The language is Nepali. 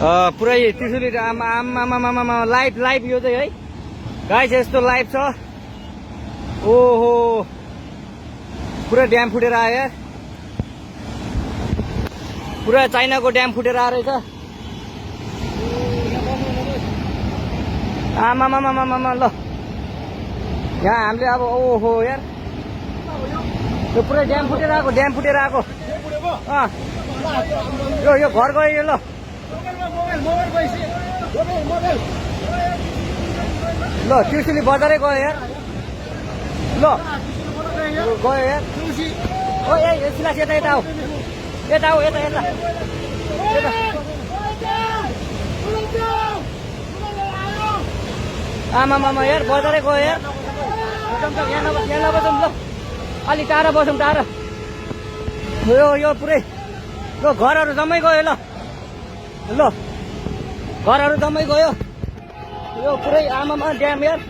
पुरै त्रिशुली आमा लाइभ यो चाहिँ है गाइस यस्तो लाइभ छ। ओहो पुरा ड्याम फुटेर आयो यार, पुरा चाइनाको ड्याम फुटेर आएर रहेछ। आमा ल यहाँ हामीले अब ओहो यार यो पुरै ड्याम फुटेर आएको यो घर गयो यो। ल ल त्रिशुली बजारै गयो यार। ल गयो यार। ओ ए सिलास यता आऊ यता आमा यार बजारै गयो यार। यहाँ नबसौँ ल, अलि टाढा बसौँ टाढा। यो पुरै ल घरहरू जम्मै गयो। ल घरहरू जम्मै गयो। यो पुरै आमामा ड्याम यार।